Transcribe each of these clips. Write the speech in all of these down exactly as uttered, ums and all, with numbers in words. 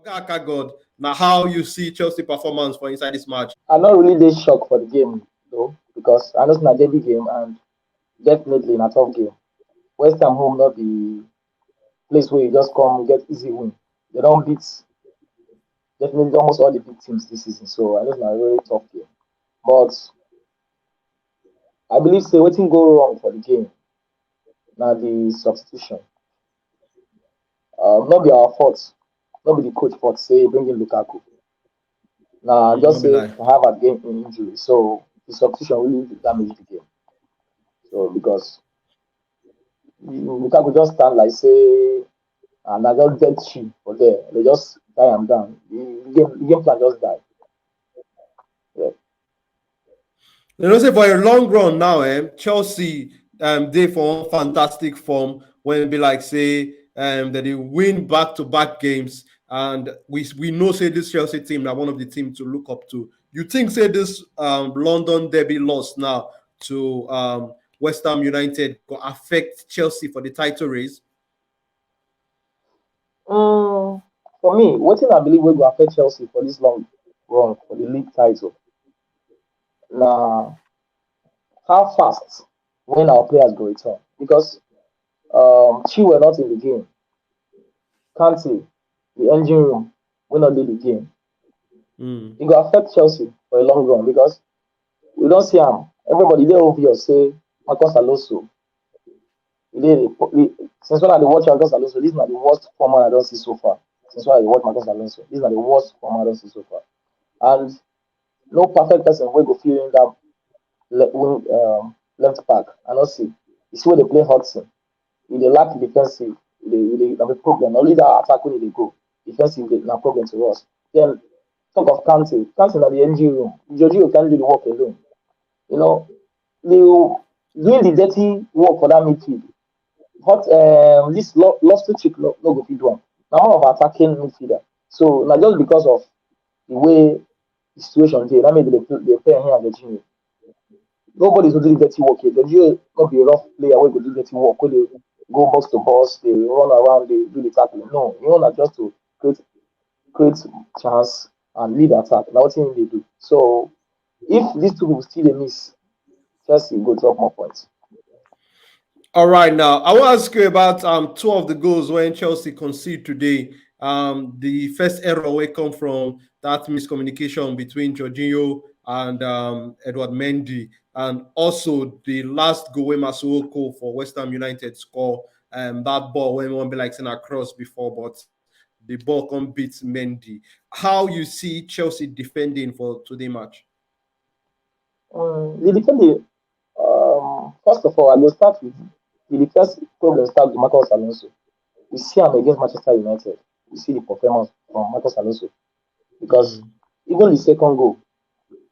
Kaka God, now how you see Chelsea performance for inside this match? I not really dey shocked for the game though, because I know it's not a derby game and definitely in a tough game. West Ham home not the place where you just come get easy win. They don't beat definitely almost all the big teams this season, so I know it's not a really tough game. But I believe say wetin go wrong for the game na the substitution. Um, not be our fault, not be the coach fault say bring in Lukaku. Now just say Harvard game in injury, so the substitution really damage the game. So because Lukaku just stand like say and I just get cheap for there. They just tie him down. The game, the game plan just die. Yeah. You know, say for a long run now, eh, Chelsea um they for fantastic form when be like say um that they win back to back games, and we we know say this Chelsea team now one of the teams to look up to. You think say this um London derby loss now to um West Ham United go affect Chelsea for the title race? Um, for me, what thing I believe will go affect Chelsea for this long run for the league title. Now, how fast when our players go return, because um, Chilwell not in the game. Kante, the engine room, will not be the game. Mm. It will affect Chelsea for a long run because we don't see him. Everybody, they obvious say Marcos Alonso. They, they, since when I watch Marcos Alonso, this is not the worst form I don't see so far. Since when I watch Marcos Alonso, this is not the worst form I don't see so far. And no perfect person will go fill in that le- wing, um, left back. I don't see. You see where they play Hudson. If they lack defensive, they, they have a problem. Only that attack when they go. Defensive, they na problem to us. Then talk of Kante. Kante na the N G room. Jorginho can do the work alone. You know, they will doing the dirty work for that midfield. But um, this lo- lost to chick no, no go fit do am. Now more of attacking midfielder. So now just because of the way the situation dey, that maybe they put they pay him and Jorginho. Nobody's doing dirty work here. Jorginho not be a rough player. We go do dirty work. We dey go box to box. They run around. They do the tackling. No, you know, just to create create chance and lead attack. Now what thing they do? So if these two people still dey miss, Chelsea go drop more points. All right, now I will ask you about um two of the goals when Chelsea conceded today. Um, the first error will come from that miscommunication between Jorginho and um, Edward Mendy, and also the last goal when Masuoko for West Ham United score. Um, that ball when one be like seen across before, but the ball come beat Mendy. How you see Chelsea defending for today match? Um, the defending, um, first of all, I will start with the first problem start with Marcos Alonso. We see him against Manchester United. We see the performance from Marcos Alonso because mm. even the second goal,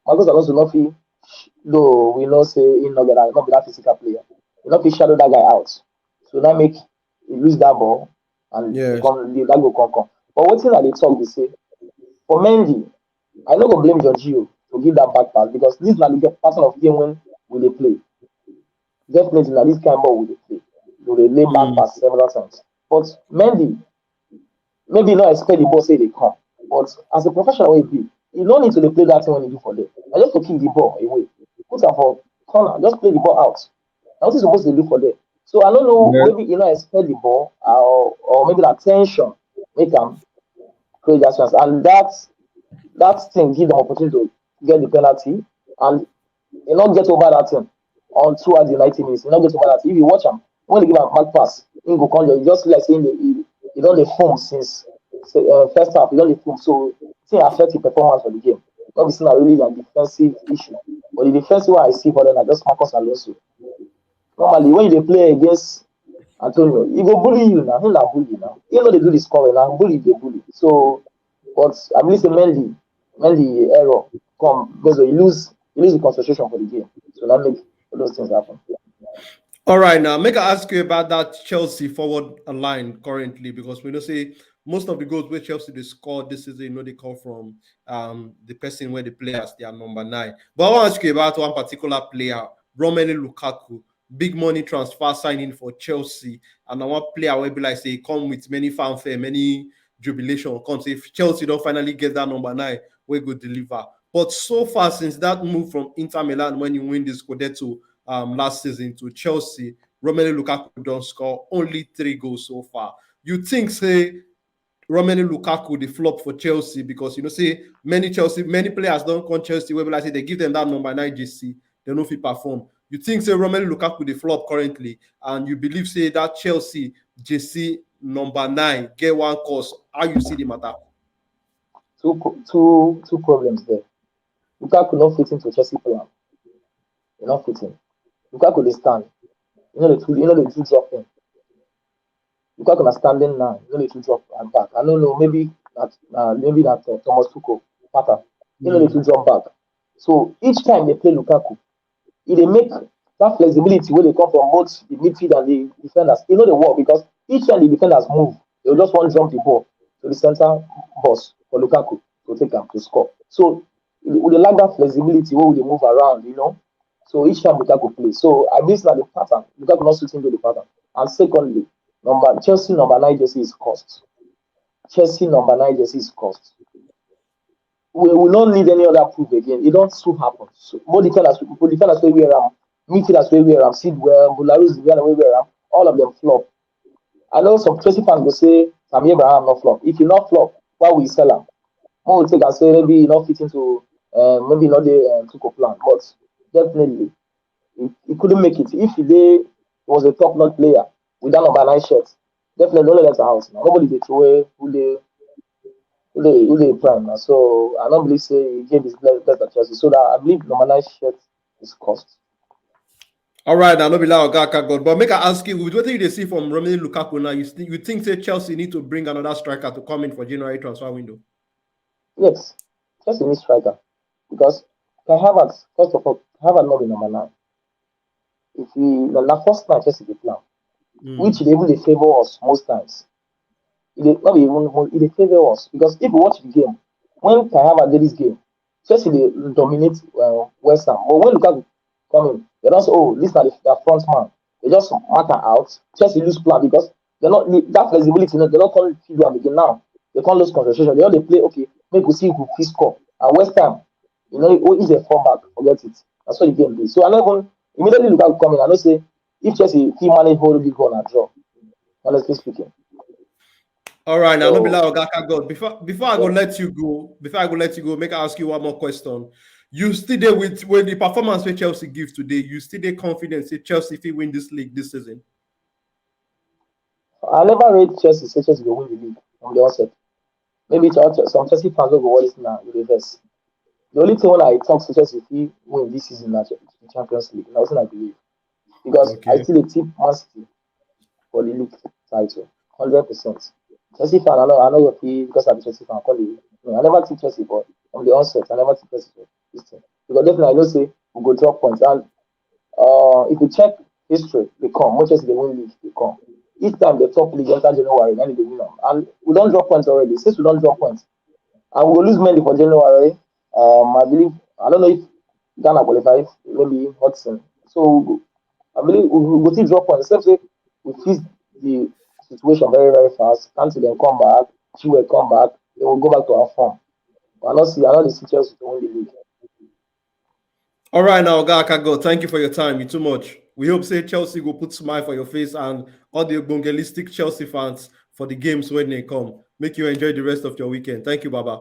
Marcos Alonso not fit. Though we know say he not be that, not be that physical player, he not fit shadow that guy out. So that make he lose that ball and yeah. come, that go come come. But what thing I dey talk be say for Mendy, I no go blame Jorginho to give that back pass because this na the pattern of game when we dey play. Definitely na this kind ball we dey play. We dey lay back mm. pass several times. But Mendy, maybe not expect the ball say they come. But as a professional wey be, you no need to dey play that thing when you do for there. I just to kick the ball away, put am for corner, just play the ball out. Na what you suppose to do for there. So I don't know yeah. maybe you know expect the ball or or maybe that tension make am create that chance and that that thing give them opportunity to get the penalty and you not get over that thing on throughout the ninety minutes. You not get over that. If you watch him when they give him back pass, he go come you just like saying he, he don't dey form since say, uh, first half. He don't dey form, so thing affect the performance of the game. Not be saying really a defensive issue, but the defensive one I see for them are just Marcos Alonso. Normally, when you dey play against Antonio, he go bully you now. He na bully now. He no dey do the scoring now. Bully dey bully. So, but I believe say Mendy, Mendy error come because he lose he lose the concentration for the game. So that make all those things happen. All right, now make I ask you about that Chelsea forward line currently because we know say most of the goals wey Chelsea dey score this season, you know, they come from um, the person where the players they are number nine. But I want to ask you about one particular player, Romelu Lukaku, big money transfer signing for Chelsea, and I want player will be like say come with many fanfare, many jubilation come say Chelsea don finally get that number nine wey go deliver. But so far, since that move from Inter Milan when he win the Scudetto um, last season to Chelsea, Romelu Lukaku don score only three goals so far. You think say Romelu Lukaku dey flop for Chelsea? Because you know say many Chelsea, many players don come Chelsea wey be like say they give them that number nine jersey, they no fit perform. You think say Romelu Lukaku dey flop currently, and you believe say that Chelsea jersey number nine get one cause? How you see the matter? Two co- two two problems there. Lukaku no fit into Chelsea plan. E no fit in. Lukaku dey stand. You know the two. You know the two drop in. Lukaku na standing now. You know the two drop and back. I don't know. Maybe that uh, maybe that uh, Thomas Tuchel pattern. You know the two drop back. So each time they play Lukaku, e dey make that flexibility wey dey come from both the midfield and the defenders. E no dey work because each time the defenders move, they just wan jump the ball to the center box for Lukaku to take am to score. So we dey lack that flexibility wey we dey move around, you know. So each time Lukaku play, so I miss na the pattern. Lukaku no suit into the pattern. And secondly, number Chelsea number nine jersey is cost. Chelsea number nine jersey is cost. We we no need any other proof again. E don too happen. So both defenders, both defenders wey wear am, midfielders wey wear am, Sidwell, Mularus, the other wey wear am, all of them flop. I know some Chelsea fans go say Tammy Abraham no flop. If he no flop, why we sell am? More we take and say maybe he no fit into uh, maybe not the uh, Tuchel plan, but definitely he, he couldn't make it. If he dey was a top notch player with that number nine shirt, definitely no let out now. Nobody dey throw away who dey who dey who dey prime now. So I don't believe say he gave his best best at Chelsea. So that I believe number nine shirt is cost. All right, I no be like Oga Akagod, but make I ask you, with what you dey see from Romelu Lukaku now, you think you think say Chelsea need to bring another striker to come in for January transfer window? Yes, Chelsea need striker because Kai Havertz, first of all, Havertz not be number nine. If he the first time Chelsea dey plan, mm. which they even dey favor us most times. It dey not be even it dey favor us because if you watch the game, when Kai Havertz did this game, Chelsea dey dominate uh, West Ham. But when Lukaku come in, they don't say, oh, this is the front man. They just mark her out. Chelsea lose plan because they're not that flexibility. No, they're not calling Fido and begin now. They can't lose concentration. They only play okay. Make we see who fit score. And West Ham, you know, who is a form back? Forget it. That's what the game is. So I never immediately Lukaku come in. I know say if Chelsea fit manage hold big goal and draw. Honestly speaking. All right, now so, let me allow Gaka go. Before before I go let you go, before I go let you go, make I ask you one more question. You still there with when the performance wey Chelsea give today, you still dey confident say Chelsea fit win this league this season? I never rate Chelsea say Chelsea go win the league from the onset. Maybe some Chelsea fans will go what is now with the verse. The only thing when I talk say Chelsea fit win this season na the Champions League. That's what I believe. Because okay. I still a tip Man City for the league title, hundred percent. Chelsea fan, I know, I know your feel because I'm a Chelsea fan. Call it. No, I never tip Chelsea, but from the onset, I never tip Chelsea for this thing. Because definitely I know say we go drop points. And uh, if you check history, they come. Much as they win league, they come. Each time they top league enter January, then they win them. And we don't drop points already. Since we don't drop points, and we will lose money for January. Um, I believe I don't know if Ghana qualify, maybe Hudson. So I believe we go still drop points. Except say we fix the situation very very fast. Until they come back, Chilwell come back, they will go back to our form. But I not see, I not the situation to win the league. All right, now, Oga Akago, thank you for your time. You too much. We hope say Chelsea go put smile for your face and all the Bongelistic Chelsea fans for the games when they come. Make you enjoy the rest of your weekend. Thank you, Baba.